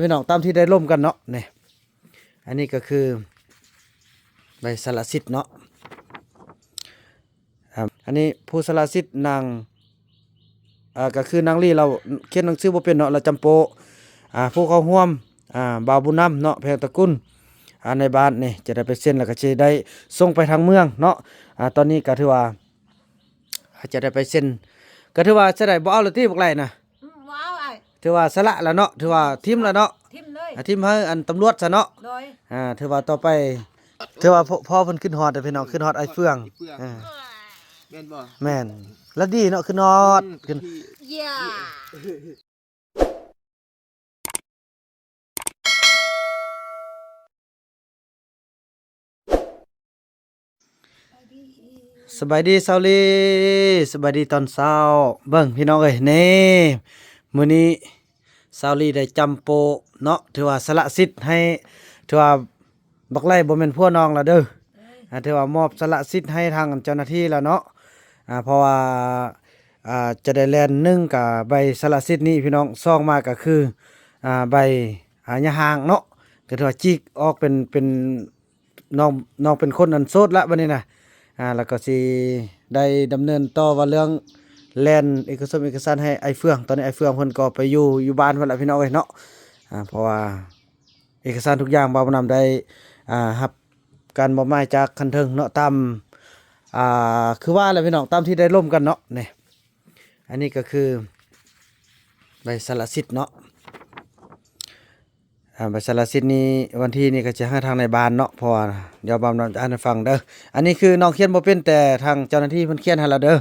ພີ່ນ້ອງ ຕາມທີ່ໄດ້ລົມກັນເນາະ ນີ້ ອັນນີ້ກໍຄືໃບສະລະສິດເນາະ. ອ່າ ອັນນີ້ຜູ້ສະລະສິດນາງ ອ່າ ກໍຄືນາງລີ ລາວຂຽນໜັງສືບໍ່ເປັນເນາະ ລາວຈຳໂປະ ອ່າ ຜູ້ເຂົ້າຮ່ວມ ອ່າ ບ່າວບຸນນຳເນາະ ແພງຕະກຸນ ອ່າ ໃນບ້ານນີ້ຈະໄດ້ໄປເຊັນ ແລ້ວກໍຊິໄດ້ສົ່ງໄປທາງເມືອງເນາະ. ອ່າ ຕອນນີ້ກໍຖືວ່າ ອາດຈະໄດ້ໄປເຊັນ ກໍຖືວ່າຈະໄດ້ບໍ່ເອົາແລ້ວຕິ ບັກໄຫຼນະ? ອືມ ບໍ່ເອົາອ້າຍ ຖືວ່າສະຫຼະແລ້ວເນາະ ຖືວ່າຖິ້ມແລ້ວເນາະ ຖິ້ມເລີຍ ອາ ຖິ້ມໃຫ້ອັນຕຳຫຼວດຊະເນາະ. ໂດຍ ອ່າ ຖືວ່າຕໍ່ໄປ ຖືວ່າ ພໍ ພໍເພິ່ນຄິດຮອດເດ້ພີ່ນ້ອງ ຄິດຮອດອ້າຍເຟືອງ ອ້າຍເຟືອງ ເອີ ແມ່ນບໍ່? ແມ່ນ ລະດີເນາະ ຄິດຮອດ ອືມ ຂຶ້ນ ສະບາຍດີສາວລີ ສະບາຍດີຕອນເຊົ້າ. ເບິ່ງພີ່ນ້ອງເອີຍ ນີ້ ມື້ນີ້ສາວລີໄດ້ຈຳໂປະເນາະ ຖືວ່າສະຫຼະສິດໃຫ້ ຖືວ່າບັກໄຫຼບໍ່ແມ່ນຜົວນ້ອງແລ້ວເດີ. ອ່າ ຖືວ່າມອບສະຫຼະສິດໃຫ້ທາງເຈົ້າໜ້າທີ່ແລ້ວເນາະ ອ່າ ເພາະວ່າ ອ່າ ຈະໄດ້ແລ່ນ ໜຶ່ງກະໃບສະຫຼະສິດນີ້ພີ່ນ້ອງ ສອງມາກະຄື ອ່າ ໃບ ອ່າ ຫຍ້າຮ້າງເນາະ ກະຖືວ່າຈີກອອກເປັນ ເປັນ ນ້ອງ ນ້ອງເປັນຄົນອັນໂສດລະບັດນີ້ນະ. ອ່າ ແລ້ວກໍຊິໄດ້ດຳເນີນຕໍ່ວ່າເລື່ອງແລ່ນເອກະສົມເອກະສານໃຫ້ອ້າຍເຟືອງ ຕອນນີ້ອ້າຍເຟືອງເພິ່ນກໍໄປຢູ່ ຢູ່ບ້ານເພິ່ນລະພີ່ນ້ອງເອີຍເນາະ. ອ່າ ເພາະວ່າເອກະສານທຸກຢ່າງບ່າວບຸນນຳໄດ້ ອ່າ ຮັບການມອບໝາຍຈາກຂັ້ນເທິງເນາະ ຕາມ ອ່າ ຄືວ່າແຫຼະພີ່ນ້ອງ ຕາມທີ່ໄດ້ລົມກັນເນາະ. ນີ້ ອັນນີ້ກໍຄືໃບສະຫຼະສິດເນາະ. ອ່າ ໃບສະຫຼະສິດນີ້ ວັນທີນີ້ກໍຈະໃຫ້ທາງນາຍບ້ານເນາະ ເພາະວ່າດຽວບ່າວບຸນນຳຈະອ່ານໃຫ້ຟັງເດີ. ອັນນີ້ຄືນ້ອງຂຽນບໍ່ເປັນ ແຕ່ທາງເຈົ້າໜ້າທີ່ເພິ່ນຂຽນໃຫ້ແລ້ວເດີ.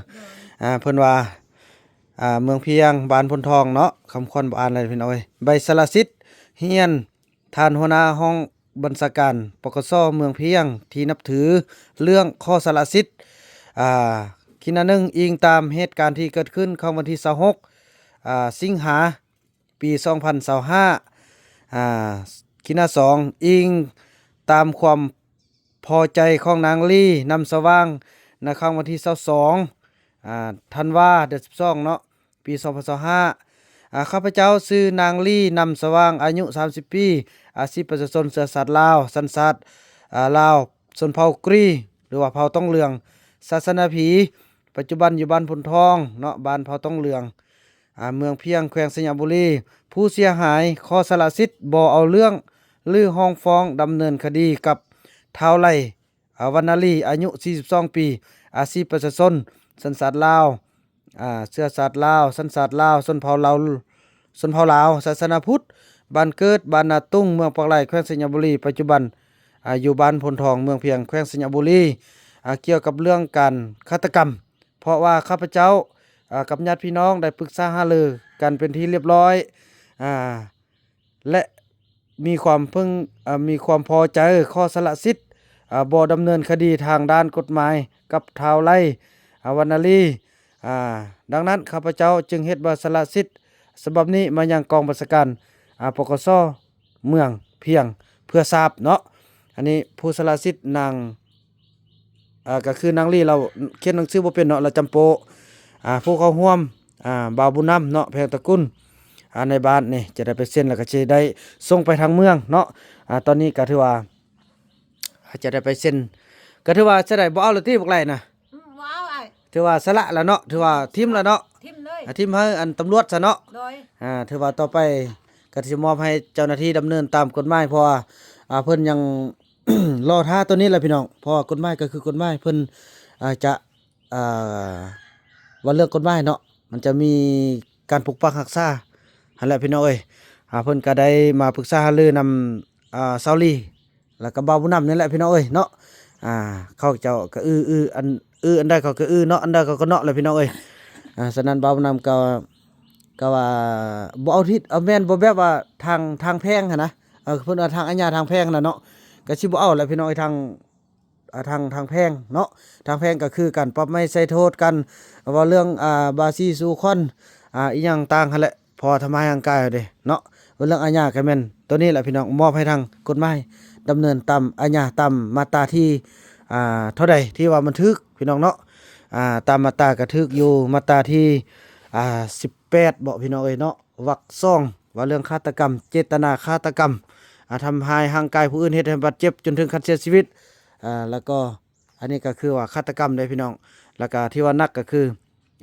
ອ່າ ເພິ່ນວ່າ ອ່າ ເມືອງພຽງ ບ້ານໂພນທອງເນາະ ຄຳຂວັນບໍ່ອ່ານແລ້ວພີ່ນ້ອງເອີຍ. ໃບສະຫຼະສິດຮຽນ ທ່ານຫົວໜ້າຫ້ອງບັນຊາການ ປກສ ເມືອງພຽງ ທີ່ນັບຖືເລື່ອງຂໍສະຫຼະສິດ ອ່າ ຂີນໜຶ່ງ ອີງຕາມເຫດການທີ່ເກີດຂຶ້ນຂອງວັນທີຊາວຫົກ ອ່າ ສິງຫາ ປີສອງພັນຊາວຫ້າ ອ່າ ຂີນໜາສອງ ອີງຕາມຄວາມພໍໃຈຂອງນາງລີ ນຳສະຫວ່າງ ໃນຄ່ຳວັນທີຊາວສອງ ອ່າ ທັນວາ ເດືອນສິບສອງເນາະ ປີສອງພັນຊາວຫ້າ ອ່າ ຂ້າພະເຈົ້າຊື່ນາງລີ ນຳສະຫວ່າງ ອາຍຸສາມສິບປີ ອາຊີບປະຊາຊົນເຊື້ອຊາດລາວ ສັນຊາດ ອ່າ ລາວ ຊົນເຜົ່າກຣີ ຫຼືວ່າເຜົ່າຕ້ອງເຫຼືອງ ສາສະໜາຜີ ປັດຈຸບັນຢູ່ບ້ານໂພນທອງເນາະ ບ້ານເຜົ່າຕ້ອງເຫຼືອງ ອ່າ ເມືອງພຽງ ແຂວງໄຊຍະບູລີ ຜູ້ເສຍຫາຍຂໍສະຫຼະສິດ ບໍ່ເອົາເລື່ອງ ຫຼື ຮ້ອງຟ້ອງດຳເນີນຄະດີກັບທ້າວໄຫຼ ອ່າ ວັນນາລີ ອາຍຸສີ່ສິບສອງປີ ອາຊີບປະຊາຊົນ ສັນຊາດລາວ ອ່າ ເຊື້ອຊາດລາວ ສັນຊາດລາວ ຊົນເຜົ່າລາວ ຊົນເຜົ່າລາວ ສາສະໜາພຸດ ບ້ານເກີດ ບ້ານນາຕຸງ ເມືອງປາກໄຫຼ ແຂວງໄຊຍະບູລີ ປັດຈຸບັນ ອ່າ ຢູ່ບ້ານໂພນທອງ ເມືອງພຽງ ແຂວງໄຊຍະບູລີ ອ່າ ກ່ຽວກັບເລື່ອງການຄາດຕະກຳ ເພາະວ່າຂ້າພະເຈົ້າ ອ່າ ກັບຍາດພີ່ນ້ອງໄດ້ປຶກສາຫາລືກັນເປັນທີ່ລຽບຮ້ອຍ ອ່າ ແລະ ມີຄວາມເພິ່ງ ເອີ ມີຄວາມພໍໃຈ ຂໍສະຫຼະສິດ ເອີ ບໍ່ດຳເນີນຄະດີທາງດ້ານກົດໝາຍກັບທ້າວໄຫຼ ອາ ວັນນາລີ ອາ ດັ່ງນັ້ນ ຂ້າພະເຈົ້າຈຶ່ງເຮັດໃບສະຫຼະສິດສະບັບນີ້ມາຍັງກອງບັນຊາການ ອາ ປກສ ເມືອງພຽງ ເພື່ອຊາບເນາະ. ອັນນີ້ຜູ້ສະຫຼະສິດນາງ ເອີ ກໍຄືນາງລີ ລາວຂຽນໜັງສືບໍ່ເປັນເນາະ ລາວຈຳໂປະ ອາ ຜູ້ເຂົ້າຮ່ວມ ອາ ບ່າວບຸນນຳເນາະ ແພງຕະກຸນ ອາ ໃນບ້ານນີ້ຈະໄດ້ໄປເຊັນ ແລ້ວກໍຊິໄດ້ສົ່ງໄປທາງເມືອງເນາະ. ອາ ຕອນນີ້ກໍຖືວ່າ ອາ ຈະໄດ້ໄປເຊັນ ກໍຖືວ່າຈະໄດ້ບໍ່ເອົາແລ້ວຕິ ບັກໄຫຼນະ? ອືມ ບໍ່ເອົາອ້າຍ ຖືວ່າສະຫຼະແລ້ວເນາະ ຖືວ່າຖິ້ມແລ້ວເນາະ ຖິ້ມເລີຍ ອາ ຖິ້ມໃຫ້ອັນຕຳຫຼວດຊະເນາະ. ໂດຍ ອາ ຖືວ່າຕໍ່ໄປກໍຊິມອບໃຫ້ເຈົ້າໜ້າທີ່ດຳເນີນຕາມກົດໝາຍ ເພາະວ່າ ອາ ເພິ່ນຍັງ ລໍຖ້າໂຕນີ້ແຫຼະພີ່ນ້ອງ ເພາະວ່າກົດໝາຍກໍຄືກົດໝາຍ ເພິ່ນ ອາ ຈະ ອ່າ ວ່າເລື່ອງກົດໝາຍເນາະ ມັນຈະມີການປົກປັກຮັກສາຫັ້ນແຫຼະພີ່ນ້ອງເອີຍ. ອາ ເພິ່ນກໍໄດ້ມາປຶກສາຫາລືນຳ ອາ ຊາວລີ ແລ້ວກໍບ່າວບຸນນຳນີ້ແຫຼະພີ່ນ້ອງເອີຍເນາະ. ອາ ເຂົາເຈົ້າກໍອື້ ອື້ ອັນ ອື້ ອັນໃດເຂົາກໍອື້ເນາະ ອັນໃດເຂົາກໍເນາະແຫຼະພີ່ນ້ອງເອີຍ. ອາ ສະນັ້ນບ່າວບຸນນຳກໍ ກໍວ່າບໍ່ເອົາທິດ ເອົາແມ່ນບໍ່ແບບວ່າທາງ ທາງແພ່ງຫັ້ນນະ ເອີ ເພິ່ນວ່າທາງອາຍາທາງແພ່ງຫັ້ນນະເນາະ ກໍຊິບໍ່ເອົາແຫຼະພີ່ນ້ອງເອີຍ ທາງ ອ່າ ທາງ ທາງແພ່ງເນາະ ທາງແພ່ງກໍຄືການປັບໃໝໃສ່ໂທດ ການເວົ້າເລື່ອງ ອ່າ ບາສີສູ່ຂວັນ ອ່າ ອີ່ຫຍັງຕ່າງຫັ້ນແຫຼະ ເພາະວ່າທຳຮ້າຍຮ່າງກາຍເດ້ເນາະ. ເວົ້າເລື່ອງອາຍາກໍແມ່ນໂຕນີ້ແຫຼະພີ່ນ້ອງ ມອບໃຫ້ທາງກົດໝາຍດຳເນີນຕາມອາຍາ ຕາມມາດຕາທີ ອ່າ ເທົ່າໃດທີ່ວ່າມັນຖືກພີ່ນ້ອງເນາະ. ອ່າ ຕາມມາດຕາກໍຖືກຢູ່ມາດຕາທີ ອ່າ ສິບແປດເບາະພີ່ນ້ອງເອີຍເນາະ ວັກສອງ ວ່າເລື່ອງຄາດຕະກຳ, ເຈດຕະນາຄາດຕະກຳ, ອາ ທຳຮ້າຍຮ່າງກາຍຜູ້ອື່ນ, ເຮັດໃຫ້ບາດເຈັບຈົນເຖິງຂັ້ນເສຍຊີວິດ, ອາ ແລ້ວກໍ ອັນນີ້ກໍຄືວ່າຄາດຕະກຳເດ້ພີ່ນ້ອງ. ແລ້ວກໍທີ່ວ່າໜັກກໍຄື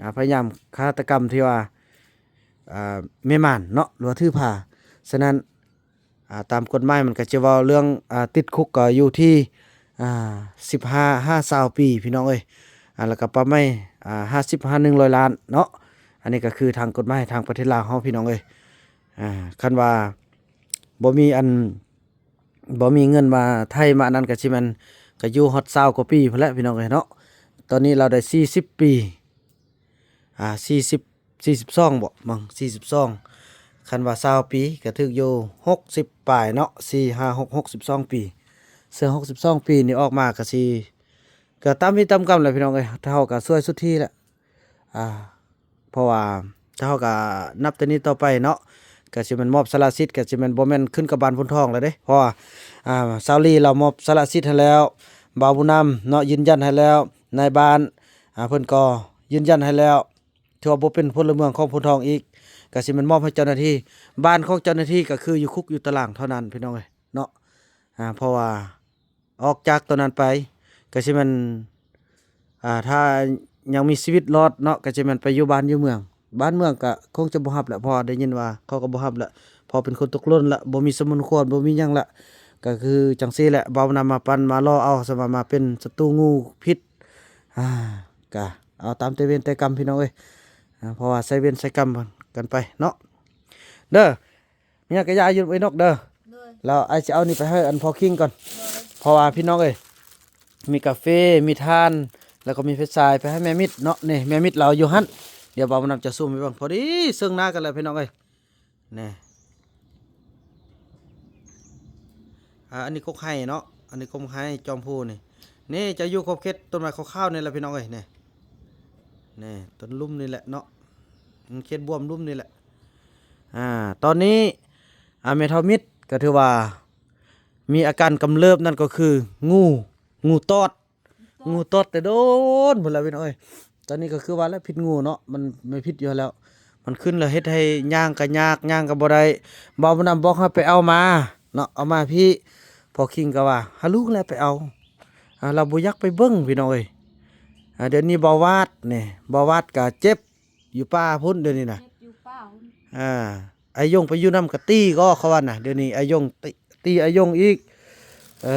ອາ ພະຍາຍາມຄາດຕະກຳທີ່ວ່າ ອາ ແມ່ໝານເນາະ ຫຼືວ່າຖືພາ. ສະນັ້ນ ອາ ຕາມກົດໝາຍມັນກໍຈະເວົ້າເລື່ອງ ອາ ຕິດຄຸກກໍຢູ່ທີ່ ອາ ສິບຫ້າຫາຊາວປີພີ່ນ້ອງເອີຍ. ອາ ແລ້ວກໍປັບໃໝ ອາ ຫ້າສິບຫາໜຶ່ງຮ້ອຍລ້ານເນາະ. ອັນນີ້ກໍຄືທາງກົດໝາຍທາງປະເທດລາວເຮົາພີ່ນ້ອງເອີຍ. ອາ ຄັນວ່າບໍ່ມີອັນ ບໍ່ມີເງິນມາໄຖ່ມາອັນນັ້ນ ກໍຊິແມ່ນ ກໍຢູ່ຮອດຊາວກວ່າປີພຸ້ນແຫຼະພີ່ນ້ອງເອີຍເນາະ. ຕອນນີ້ລາວໄດ້ສີ່ສິບປີ ອາ ສີ່ສິບ ສີ່ສິບສອງບໍ ມັງ ສີ່ສິບສອງ. ຄັນວ່າຊາວປີກໍຖືກຢູ່ຫົກສິບປາຍເນາະ ສີ່ ຫ້າ ຫົກ ຫົກສິບສອງປີ. ເຊິ່ງຫົກສິບສອງປີນີ້ອອກມາກໍຊິ ກໍຕາມມີຕາມກຳແຫຼະພີ່ນ້ອງເອີຍ. ເຮົາກໍຊ່ວຍສຸດທີ່ແຫຼະ ອາ ເພາະວ່າຖ້າເຮົາກະນັບແຕ່ນີ້ຕໍ່ໄປເນາະ ກະຊິແມ່ນມອບສະຫຼະສິດ ກະຊິແມ່ນບໍ່ແມ່ນຂຶ້ນກັບບ້ານໂພນທອງແລ້ວເດ້. ເພາະວ່າ ອາ ຊາວລີລາວມອບສະຫຼະສິດໃຫ້ແລ້ວ ບ່າວບຸນນຳເນາະ ຢືນຢັນໃຫ້ແລ້ວ ນາຍບ້ານ ອາ ເພິ່ນກໍຢືນຢັນໃຫ້ແລ້ວ ຖືວ່າບໍ່ເປັນພົນລະເມືອງຂອງໂພນທອງອີກ ກະຊິແມ່ນມອບໃຫ້ເຈົ້າໜ້າທີ່. ບ້ານຂອງເຈົ້າໜ້າທີ່ກະຄືຢູ່ຄຸກຢູ່ຕາລາງເທົ່ານັ້ນພີ່ນ້ອງເອີຍເນາະ. ອາ ເພາະວ່າ ອອກຈາກໂຕນັ້ນໄປ ກະຊິແມ່ນ ອາ ຖ້າຍັງມີຊີວິດລອດເນາະ ກະຊິແມ່ນໄປຢູ່ບ້ານຢູ່ເມືອງ. ບ້ານເມືອງກະຄົງຈະບໍ່ຮັບແຫຼະ ເພາະວ່າໄດ້ຍິນວ່າເຂົາກໍບໍ່ຮັບແຫຼະ ເພາະເປັນຄົນຕົກຫຼົ່ນລະ ບໍ່ມີສະໝຸນຄວນ ບໍ່ມີຫຍັງລະ. ກະຄືຈັ່ງຊີ້ແຫຼະ ເວົ້ານຳມາປັ່ນມາລໍ້ເອົາ ສະມາ ມາເປັນສັດຕູງູພິດ. ອາ ກະເອົາຕາມແຕ່ເວນແຕ່ກຳພີ່ນ້ອງເອີຍ. ອາ ເພາະວ່າໃຊ້ເວນໃຊ້ກຳກັນໄປເນາະ ເດີ. ມີຫຍັງກະຢ່າຢູ່ນຳເອື້ອຍນົກເດີ. ໂດຍ. ແລ້ວອ້າຍຊິເອົານີ້ໄປໃຫ້ອັນພໍ່ຄິງກ່ອນ. ໂດຍ. ເພາະວ່າພີ່ນ້ອງເອີຍ ມີກາເຟ ມີຖ່ານ ແລ້ວກໍມີໄຟສາຍ ໄປໃຫ້ແມ່ມິດເນາະ. ນີ້ແມ່ມິດລາວຢູ່ຫັ້ນ ດຽວບ່າວບຸນນຳຈະຊູມໃຫ້ເບິ່ງ. ພໍດີເຊິ່ງໜ້າກັນແລ້ວພີ່ນ້ອງເອີຍ ນີ້. ອາ ອັນນີ້ກົກໄຮເນາະ ອັນນີ້ກົກໄຮຈອມພູນີ້. ນີ້ຈະຢູ່ຂອບເຂດຕົ້ນໄມ້ຂາວໆນີ້ແຫຼະພີ່ນ້ອງເອີຍ ນີ້ ນີ້ຕົ້ນລຸ່ມນີ້ແຫຼະເນາະ ເຂດບວມລຸ່ມນີ້ແຫຼະ. ອາ ຕອນນີ້ ອາ ແມ່ເຖົ້າມິດກໍຖືວ່າມີອາການກຳເລີບ ນັ້ນກໍຄືງູ ງູຕອດ ງູຕອດແຕ່ດົນພຸ້ນແຫຼະພີ່ນ້ອງເອີຍ. ຕອນນີ້ກໍຄືວ່າແຫຼະ ພິດງູເນາະ ມັນ ມັນພິດຢູ່ຫັ້ນແລ້ວ ມັນຂຶ້ນແລ້ວເຮັດໃຫ້ຍ່າງກໍຍາກ ຍ່າງກໍບໍ່ໄດ້. ບ່າວບຸນນຳບອກໃຫ້ໄປເອົາມາເນາະ ເອົາມາພີ້. ພໍ່ຄິງກໍວ່າ ຫາລູກແຫຼະໄປເອົາ ອາ ລາວບໍ່ຢາກໄປເບິ່ງພີ່ນ້ອງເອີຍ. ອາ ດຽວນີ້ບ່າວວາດນີ້ ບ່າວວາດກໍເຈັບ ຢູ່ປ່າພຸ້ນດຽວນີ້ນະ ເຮັດຢູ່ປ່າພຸ້ນ. ອ່າ ອາຍົງໄປຢູ່ນຳກະຕີກໍເຂົາວ່ານະ ດຽວນີ້ອາຍົງ ຕີ ຕີອາຍົງອີກ. ເອີ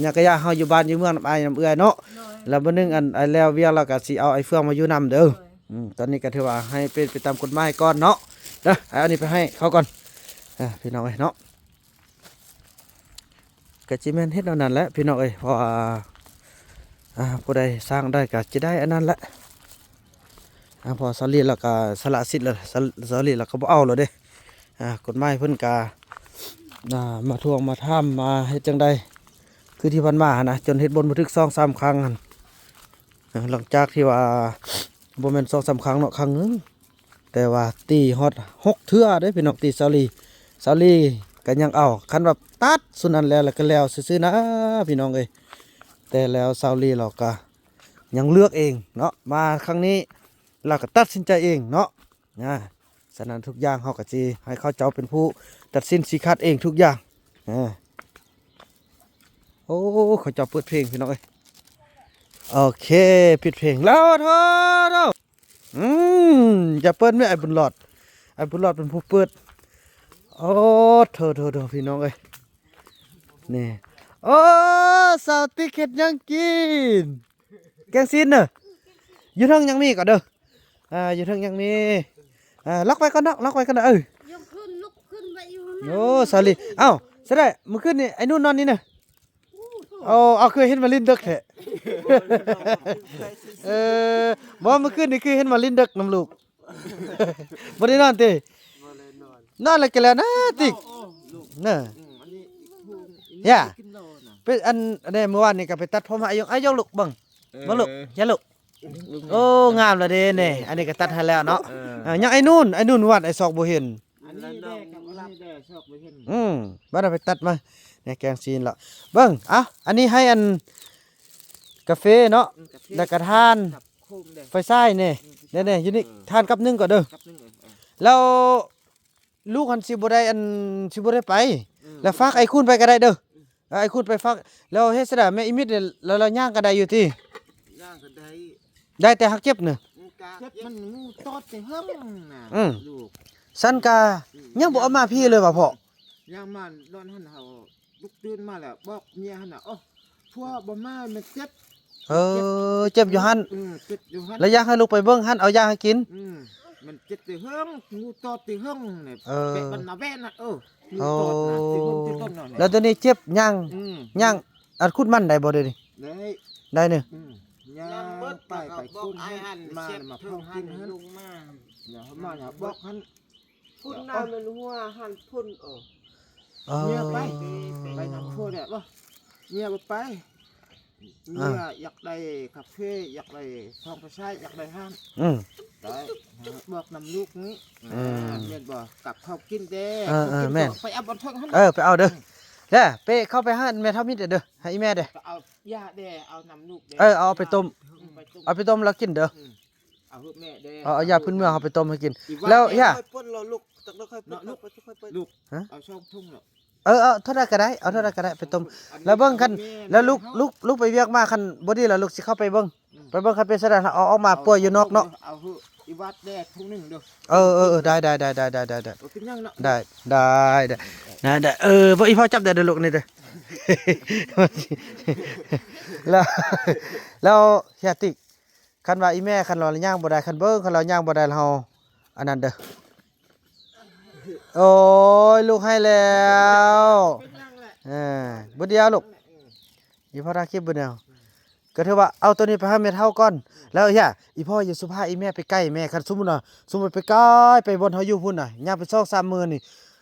ຍາກະຍາເຮົາຢູ່ບ້ານຢູ່ເມືອງນຳອ້າຍນຳເອື້ອຍເນາະ. ໂດຍ. ແລ້ວມື້ໜຶ່ງອັນອ້າຍແລ້ວວຽກແລ້ວກະຊິເອົາອ້າຍເຟືອງມາຢູ່ນຳເດີ. ໂດຍ. ອືມ ຕອນນີ້ກະຖືວ່າໃຫ້ເປັນໄປຕາມກົດໝາຍກ່ອນເນາະ. ເດີ ເອົາອັນນີ້ໄປໃຫ້ເຂົາກ່ອນ ເອີ ພີ່ນ້ອງເອີຍເນາະ. ກະຊິແມ່ນເຮັດແນວນັ້ນແຫຼະພີ່ນ້ອງເອີຍ ເພາະວ່າ ອາ ຜູ້ໃດສ້າງໄດ້ກະຈະໄດ້ອັນນັ້ນແຫຼະ. ອາ ເພາະສາລີລາວກະສະຫຼະສິດລະ ສາ ສາລີລາວກະບໍ່ເອົາລະເດ້. ອາ ກົດໝາຍເພິ່ນກະ ອາ ມາທວງມາຖາມມາເຮັດຈັ່ງໃດ ຄືທີ່ຜ່ານມາຫັ້ນນະ ຈົນເຮັດບົດບັນທຶກສອງສາມຄັ້ງຫັ້ນ. ອາ ຫຼັງຈາກທີ່ວ່າ ບໍ່ແມ່ນສອງສາມຄັ້ງເນາະ ຄັ້ງໜຶ່ງ ແຕ່ວ່າຕີຮອດຫົກເທື່ອເດ້ພີ່ນ້ອງ ຕີສາວລີ ສາວລີກໍຍັງເອົາ. ຄັນວ່າຕັດຊຸດນັ້ນແລ້ວ ແລ້ວກໍແລ້ວຊື່ໆນະພີ່ນ້ອງເອີຍ. ແຕ່ແລ້ວສາວລີລາວກໍຍັງເລືອກເອງເນາະ ມາຄັ້ງນີ້ລາວກໍຕັດສິນໃຈເອງເນາະ. ອາ ສະນັ້ນທຸກຢ່າງເຮົາກໍຊິໃຫ້ເຂົາເຈົ້າເປັນຜູ້ຕັດສິນຊີ້ຂາດເອງທຸກຢ່າງ. ອາ ໂອ້ ເຂົາເຈົ້າເປີດເພງພີ່ນ້ອງເອີຍ. ໂອເຄ ປິດເພງແລ້ວ. ໂທ ໂທ ອືມ ຢ່າເປີດແມ່ ອ້າຍບຸນຫຼອດ ອ້າຍບຸນຫຼອດເປັນຜູ້ເປີດ. ໂອ້ ໂທ ໂທ ໂທ ພີ່ນ້ອງເອີຍ ນີ້. ໂອ້ ສາວຕິກເຮັດຫຍັງກິນ? ແກງຊີ້ນເດີ ຢູ່ເທິງຍັງມີກໍເດີ. ອ່າ ຢູ່ເທິງຍັງມີ. ອ່າ ລັອກໄວ້ກ່ອນເນາະ ລັອກໄວ້ກ່ອນເດີ. ເອີ ຍັງຂຶ້ນ ລຸກຂຶ້ນໄປຢູ່ນັ້ນ. ໂອ້ ສາລີ ເອົ້າ ສະແດະ ມື້ຄືນນີ້ໄອ້ນູນນອນນີ້ນະ. ໂອ້ ເອົາ ຄືເຫັນມາຫຼິ້ນເດິກແທ້. ເອີ ບໍ່ ມື້ຄືນນີ້ຄືເຫັນມາຫຼິ້ນເດິກນຳລູກ. ບໍ່ໄດ້ນອນຕິ? ບໍ່ໄດ້ນອນ. ນອນແລ້ວກໍແລ້ວນະຕິກ. ເອີ ເອີ ເນາະ ອືມ ອັນນີ້ ເອີ ເປັນອັນ ອັນນີ້ ມື້ວານນີ້ກໍໄປຕັດຜົມໃຫ້ອາຍົງ ອາຍົງລູກເບິ່ງ ເອີ ເບິ່ງລູກ ເອີ ເຫັນລູກ. ໂອ້ ງາມແລ້ວເດ້ນີ້ ອັນນີ້ກໍຕັດໃຫ້ແລ້ວເນາະ. ເອີ ເອີ ຍັງໄອ້ນູນ ໄອ້ນູນວັດໄອ້ຊອກບໍ່ເຫັນ. ອັນນີ້ແດ່ກັບອັນນີ້ແດ່ຊອກບໍ່ເຫັນ. ອືມ ບັດເອົາໄປຕັດມາ ແນວແກງຊີ້ນລະ. ເບິ່ງ ເອົ້າ ອັນນີ້ໃຫ້ອັນກາເຟເນາະ ອືມ ກາເຟ ແລ້ວກໍຖ່ານ ກັບໂຄມແດ່ ໄຟສາຍນີ້ ອືມ ແນ່ໆ ຢູ່ນີ້ ເອີ ຖ່ານກັບໜຶ່ງກ່ອນເດີ ກັບໜຶ່ງ ເອີ ເອີ ແລ້ວ ລູກຫັ້ນຊິບໍ່ໄດ້ອັນ ຊິບໍ່ໄດ້ໄປ ອືມ ແລ້ວຝາກໄອ້ຄູນໄປກໍໄດ້ເດີ ເອີ ໄອ້ຄູນໄປຝາກ ແລ້ວເຮັດຊັ້ນລະ ແມ່ອີມິດນີ້ ລາວ ລາວຍ່າງກໍໄດ້ຢູ່ຕິ? ຍ່າງກໍໄດ້ ໄດ້ແຕ່ຫາກເຈັບນະ ມັນກໍເຈັບ ມັນງູຕອດແຕ່ເຫິງນະ ອືມ ລູກ ຊັ້ນກະ ອືມ ຍັງບໍ່ເອົາມາພີ້ເລີຍວ່າພໍ່? ຍ່າງມານອນຫັ້ນ ເຮົາລຸກຕື່ນມາແລ້ວ ບອກເມຍຫັ້ນນະ ໂອ້ ຜົວບໍ່ມາ ມັນເຈັບ ເອີ ເຈັບຢູ່ຫັ້ນ ເອີ ເຈັບຢູ່ຫັ້ນ ແລ້ວຢາກໃຫ້ລູກໄປເບິ່ງຫັ້ນ ເອົາຢາໃຫ້ກິນ ອືມ ມັນເຈັບແຕ່ເຫິງ ງູຕອດແຕ່ເຫິງນີ້ ເອີ ແປະມັນນະແວ່ນນະ ເອີ ງູຕອດນະ ໂອ້ ແລ້ວດຽວນີ້ເຈັບຍ່າງ ອືມ ຍ່າງ ອັນຂຸດມັນໄດ້ບໍ່ດຽວນີ້? ໄດ້ ໄດ້ນີ້ ອືມ ຍ່າງໄປ ໄປຂຸດໃຫ້ຫັ້ນ ມາ ມາເຜົາກິນຫັ້ນ ແລ້ວມາບອກຫັ້ນ ພຸ້ນນະ ມັນຫົວຫັ້ນພຸ້ນ ເອີ ເອີ ເມຍໄປ ໄປນຳຜົວແດ່ບໍ່ ເມຍບໍ່ໄປ ເມຍຢາກໄດ້ກາເຟ ຢາກໄດ້ຊອງໄຟສາຍ ຢາກໄດ້ຮ້ານ ອືມ ໄດ້ ບອກນຳລູກນີ້ ອືມ ແມ່ນບໍ່ ກັບເຂົ້າກິນແດ່ ເອີ ເອີ ແມ່ນ ໄປເອົາບ່ອນເທິງຫັ້ນ ເອີ ໄປເອົາເດີ ອືມ ແລ້ວເປເຂົ້າໄປຫາແມ່ເຖົ້າມິດເດີ ໃຫ້ອີ່ແມ່ເດີ ເອົາຢາແດ່ ເອົານຳລູກແດ່ ເອີ ເອົາໄປຕົ້ມ ອືມ ໄປຕົ້ມ ເອົາໄປຕົ້ມແລ້ວກິນເດີ ອືມ ເອົາເອົາຢາພື້ນເມືອງເຮົາໄປຕົ້ມໃຫ້ກິນ ແລ້ວຢາ ເອົາສອງຖົງເນາະ ເອີ ເອົາເທົ່າໃດກໍໄດ້ ເອົາເທົ່າໃດກໍໄດ້ໄປຕົ້ມ ແລ້ວເບິ່ງຄັນ ແລ້ວລູກ ລູກ ລູກໄປວຽກມາ ຄັນບໍ່ດີແລ້ວລູກຊິເຂົ້າໄປເບິ່ງ ອືມ ໄປເບິ່ງ ຄັນເປັນຊັ້ນນະ ເອົາອອກມາປົວຢູ່ນອກເນາະ ເອົາເຮີອີວັດແດ່ຖົງໜຶ່ງເດີ ເອີ ເອີ ເອີ ໄດ້ ໄດ້ ບໍ່ເປັນຫຍັງເນາະ ໄດ້ ໄດ້ ໄດ້ ເອີ ບໍ່ ອີພໍ່ຈັບໄດ້ເດີລູກນີ້ເດີ ແລ້ວ ແລ້ວ ເຮຍຕິ ຄັນວ່າອີແມ່ ຄັນວ່າລາວຍ່າງບໍ່ໄດ້ ຄັນເບິ່ງ ຄັນລາວຍ່າງບໍ່ໄດ້ ເຮົາອັນນັ້ນເດີ ໂອ້ຍ ລູກໄຫ້ແລ້ວ ເອີ ບໍ່ດຽວລູກ ອີພໍ່ຖ່າຍຄລິບບໍ່ດຽວ ກໍຖືວ່າເອົາໂຕນີ້ໄປໃຫ້ແມ່ເຖົ້າກ່ອນ ແລ້ວເຮຍ ອີພໍ່ຢ່າສູ່ພາອີແມ່ໄປໃກ້ແມ່ ຄັນສົມມຸດວ່າ ສົມມຸດໄປໃກ້ ໄປບ່ອນເຮົາຢູ່ພຸ້ນນະ ຍ່າງໄປສອງສາມມື້ນີ້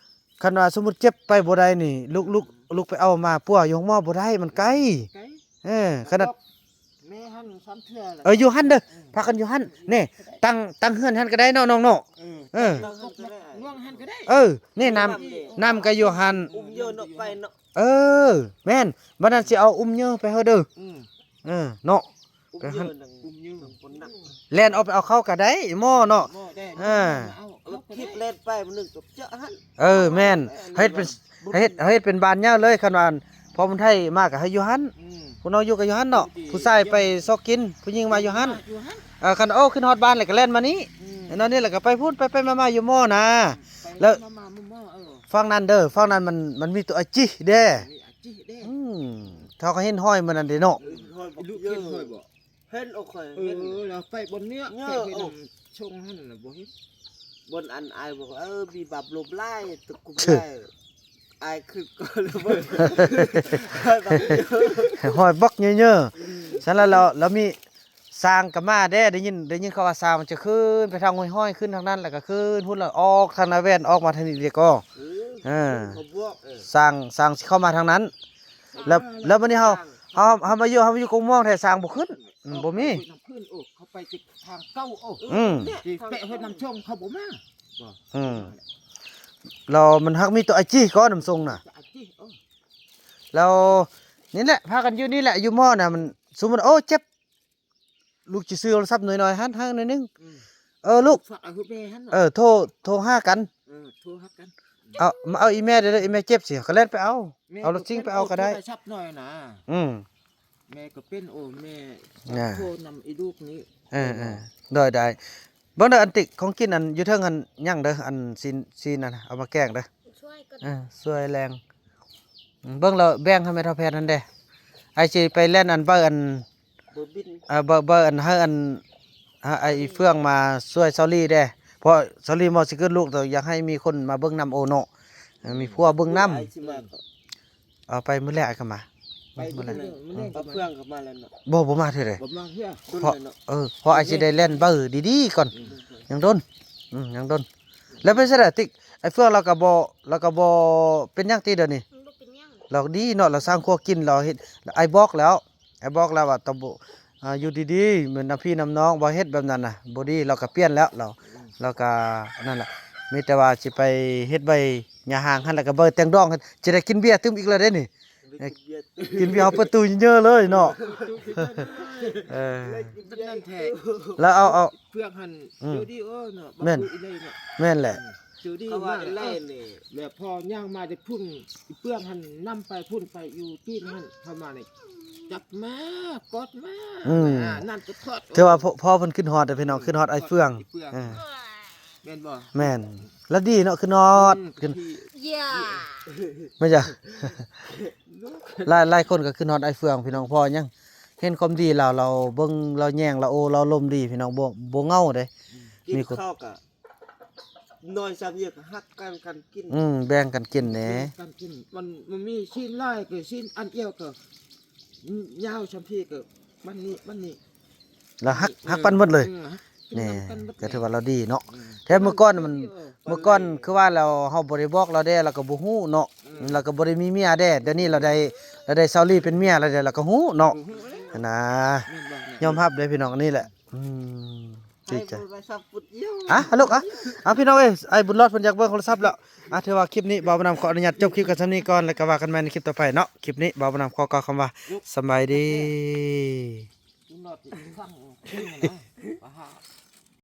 ຄັນວ່າສົມມຸດເຈັບໄປບໍ່ໄດ້ນີ້ ລູກ ລູກ ລູກໄປເອົາມາປົວຢູ່ໂຮງໝໍບໍ່ໄດ້ ມັນໄກ ໄກ ເອີ ຂະໜາດ ແມ່ຫັ້ນສາມເທື່ອແລ້ວ ເອີ ຢູ່ຫັ້ນເດີ ເອີ ພາກັນຢູ່ຫັ້ນ ນີ້ ຕັ້ງ ຕັ້ງເຮືອນຫັ້ນກໍໄດ້ເນາະ ນ້ອງເນາະ ເອີ ເອີ ຕັ້ງເຮືອນກໍໄດ້ ເອີ ນີ້ ນ້ຳ ນ້ຳກໍຢູ່ຫັ້ນ ອຸ້ມເຢີເນາະ ໄປເນາະ ເອີ ແມ່ນ ບັດນັ້ນຊິເອົາອຸ້ມເຢີໄປໃຫ້ເດີ ອືມ ເອີ ເນາະ ອຸ້ມເຢີ ອຸ້ມເຢີ ແລ່ນອອກໄປເອົາເຂົ້າກໍໄດ້ໝໍເນາະ ເອີ ເອີ ເອົາເຂົ້າກໍໄດ້ ແລ່ນໄປມື້ໜຶ່ງກໍເຈາະຫັ້ນ ເອີ ແມ່ນ ເຮັດເປັນ ເຮັດ ເຮັດເປັນບ້ານຍາວເລີຍ ຄັນວ່າພໍ່ບຸນໄທມາກໍໃຫ້ຢູ່ຫັ້ນ ອືມ ຜູ້ນ້ອງຢູ່ກໍຢູ່ຫັ້ນເນາະ ຜູ້ຊາຍໄປຊອກກິນ ຜູ້ຍິງມາຢູ່ຫັ້ນ ເອີ ຄັນ ໂອ້ ຂຶ້ນຮອດບ້ານແລ້ວກໍແລ່ນມານີ້ ອືມ ແລ້ວນອນນີ້ແລ້ວກໍໄປພຸ້ນ ໄປໆມາໆຢູ່ໝໍນະ ໄປ ແລ້ວ ມາໆ ເອີ ຝັ່ງນັ້ນເດີ ຝັ່ງນັ້ນມັນ ມັນມີຕົວອາຈິເດ້ ມີອາຈິເດ້ ອືມ ເຮົາກໍເຫັນຮອຍມື້ນັ້ນເດ້ເນາະ ເອີ ຮອຍບັກເຢີ ເຫັນ ໂອ້ ຂ້ອຍ ເອີ ເຫັນ ແລ້ວໄປບ່ອນເນຍ ເນຍ ໄປ ໄປ ໂອ້ ນຳຊົງຫັ້ນນະ ບໍ່ເຫັນ ບ່ອນອັນອ້າຍບອກ ເອີ ມີບາບລົມຫຼາຍ ຕະກຸມຫຼາຍ ອ້າຍຂຶ້ນກ່ອນແລ້ວ ຮອຍບັກເຢີ ຮອຍບັກເຢີ ອືມ ຊັ້ນລະ ລາວ ລາວມີ ຊ້າງກໍມາເດ້ ໄດ້ຍິນ ໄດ້ຍິນເຂົາວ່າຊ້າງມັນຈະຂຶ້ນໄປທາງຫ້ວຍຫ້ອຍ ຂຶ້ນທາງນັ້ນ ແລ້ວກໍຂຶ້ນພຸ້ນ ແລ້ວອອກທາງນາແວ່ນ ອອກມາທາງນີ້ເດ້ກໍ ເອີ ເອີ ເຂົາບອກ ເອີ ຊ້າງ ຊ້າງຊິເຂົ້າມາທາງນັ້ນ ແລ້ວ ແລ້ວບັດນີ້ເຮົາ ເຮົາ ເຮົາມາຢູ່ ເຮົາມາຢູ່ກົງມ່ວງແທ້ ຊ້າງບໍ່ຂຶ້ນ ອືມ ບໍ່ມີ ເຂົາໄປນຳພື້ນ ໂອ້ ເຂົາໄປທາງເກົ່າ ໂອ້ ອືມ ຊິແປະຫ້ວຍນ້ຳຊົງ ເຂົາບໍ່ມາ ອືມ ແລ້ວມັນຫາກມີຕົວອາຈິກໍນ້ຳຊົງນະ ອາຈິ ໂອ້ ແລ້ວນີ້ແຫຼະ ພາກັນຢູ່ນີ້ແຫຼະ ຢູ່ໝໍນະ ມັນ ສົມມຸດ ໂອ້ ເຈັບ ລູກຊິຊື້ໂທລະສັບໜ້ອຍໆ ຫັ້ນ ໃຫ້ໜ້ອຍໜຶ່ງ ອືມ ເອີ ລູກ ເອີ ໂທ ໂທຫາກັນ ເອີ ໂທຫາກັນ ເອົາ ມາເອົາອີແມ່ເດີ ອີແມ່ເຈັບຊິ ກໍແລ່ນໄປເອົາ ແມ່ ເອົາລົດຊິງໄປເອົາກໍໄດ້ ໂທລະສັບໜ້ອຍນະ ອືມ ແມ່ກໍເປັນ ໂອ້ ແມ່ ອ່າ ໂທນຳອີລູກນີ້ ເອີໆ ໂດຍ ໄດ້ ເບິ່ງເດີ ອັນຕິກ ຂອງກິນອັນຢູ່ເທິງຫັ້ນຍັງເດີ ອັນຊີ້ນ ຊີ້ນນັ້ນ ເອົາມາແກງເດີ ຊ່ວຍກໍ ເອີ ຊ່ວຍແລງ ເບິ່ງແລ້ວແບ່ງໃຫ້ແມ່ເຖົ້າແພດຫັ້ນເດ້ ອ້າຍຊິໄປແລ່ນອັນເບີອັນ ເບີບິນ ເອີ ເບີ ເບີອັນ ໃຫ້ອັນ ໃຫ້ໄອ້ເຟືອງມາຊ່ວຍຊາວລີເດ້ ເພາະຊາວລີໝໍຊິເກີດລູກ ແຕ່ຢາກໃຫ້ມີຄົນມາເບິ່ງນຳ ໂອເນາະ ເອີ ມີຜົວເບິ່ງນຳ ອ້າຍຊິມາກໍ ເອົາໄປມື້ແລກອ້າຍກໍມາ ໄປມື້ແລກ ມື້ແລກ ອືມ ເອົາເຟືອງກໍມາແລ້ວເນາະ ບໍ່ ບໍ່ມາເທື່ອເດ ບໍ່ມາເທື່ອ ເພາະ ດົນແລ້ວເນາະ ເອີ ເພາະອ້າຍຊິໄດ້ແລ່ນເບີດີໆກ່ອນ ອືມ ຍັງດົນ ອືມ ຍັງດົນ ແລ້ວເປັນຈັ່ງໃດຕິກ ໄອ້ເຟືອງລາວກໍບໍ່ ລາວກໍບໍ່ເປັນຫຍັງຕິດຽວນີ້ ມັນບໍ່ເປັນຫຍັງ ລາວດີເນາະ ລາວສ້າງຄົວກິນ ລາວເຮັດ ອ້າຍບອກແລ້ວ ອ້າຍບອກແລ້ວວ່າຕ້ອງບໍ່ ອ່າ ຢູ່ດີໆ ເໝືອນນຳພີ່ນຳນ້ອງ ບໍ່ເຮັດແບບນັ້ນນະ ບໍ່ດີ ລາວກໍປ່ຽນແລ້ວ ລາວ ອືມ ລາວກໍນັ້ນແຫຼະ ມີແຕ່ວ່າຊິໄປເຮັດໃບຫຍ້າຮ້າງຫັ້ນ ແລ້ວກໍໃບແຕ່ງດອງ ຊິໄດ້ກິນເບຍຕື່ມອີກແລ້ວເດ້ນີ້ ໄດ້ກິນເບຍ ກິນເບຍ ເຮົາເປີດຕູ້ເຍີະເລີຍເນາະ ເອີ ແລ້ວເອົາ ເອົາ ເຟືອງຫັ້ນ ອືມ ດີໆ ເນາະ ແມ່ນ ບັກບຸຍເລີຍເນາະ ແມ່ນແຫຼະ ອືມ ເຂົາວ່າໄດ້ແລ່ນນີ້ ແລ້ວພໍຍ່າງມາແຕ່ພຸ້ນ ອີເປືອງຫັ້ນນຳໄປພຸ້ນ ໄປຢູ່ຈີນຫັ້ນ ເຂົ້າມານີ້ ຈັບມາ ກອດມາ ອືມ ນັ້ນກໍທອດ ຖືວ່າພໍ່ ພໍ່ເພິ່ນຄິດຮອດເດ້ພີ່ນ້ອງ ຄິດຮອດອ້າຍເຟືອງ ເອີ ແມ່ນບໍ່? ແມ່ນ ລະດີເນາະ ຄິດຮອດ ອືມ ຂຶ້ນ ຢ່າ ແມ່ນຈ້ະ ຫຼາຍ ຫຼາຍຄົນກໍຄິດຮອດອ້າຍເຟືອງພີ່ນ້ອງ ເພາະຫຍັງ ເຫັນຄວາມດີລາວ ລາວເບິ່ງ ລາວແຍງ ລາວໂອ້ ລາວລົມດີພີ່ນ້ອງ ບໍ່ ບໍ່ເຫງົາເດ້ ອືມ ມີຄົນ ກິນເຂົ້າກໍ ນ້ອຍຊ່ຳນີ້ກໍຮັກກັນກັນກິນ ອືມ ແບ່ງກັນກິນແດ່ ແບ່ງກັນກິນ ມັນ ມັນມີຊີ້ນຫຼາຍກໍຊີ້ນອັນດຽວກໍ ຍາວຊ່ຳພີກໍມັນນີ້ ມັນນີ້ ລະຮັກ ເອີ ຮັກປັນໝົດເລີຍ ອືມ ແນ່ ກິນນຳກັນໝົດ ກໍຖືວ່າລາວດີເນາະ ອືມ ແທ້ເມື່ອກ່ອນມັນ ເມື່ອກ່ອນຄືວ່າລາວ ເຮົາບໍ່ໄດ້ບອກລາວແດ່ ລາວກໍບໍ່ຮູ້ເນາະ ອືມ ລາວກໍບໍ່ໄດ້ມີເມຍແດ່ ດຽວນີ້ລາວໄດ້ ລາວໄດ້ສາວລີເປັນເມຍແລ້ວເດ້ ລາວກໍຮູ້ເນາະ ອືມ ຫັ້ນນະ ແມ່ນບໍ່ ຍອມຮັບເດ້ພີ່ນ້ອງ ອັນນີ້ແຫຼະ ອືມ ດີໃຈ ອ່ະ ລູກ ອ່ະ ອ່ະ ພີ່ນ້ອງເອີຍ ອ້າຍບຸນຫຼອດເພິ່ນຢາກເບິ່ງໂທລະສັບແລ້ວ ອ່ະ ຖືວ່າຄລິບນີ້ບ່າວບຸນນຳຂໍອະນຸຍາດຈົບຄລິບກັນສ່ຳນີ້ກ່ອນ ແລ້ວກໍວ່າກັນໃໝ່ໃນຄລິບຕໍ່ໄປເນາະ ຄລິບນີ້ບ່າວບຸນນຳຂໍກ່າວຄຳວ່າ ສະບາຍດີ ບຸນຫຼອດນີ້ຟັງເພງນະ ວ່າ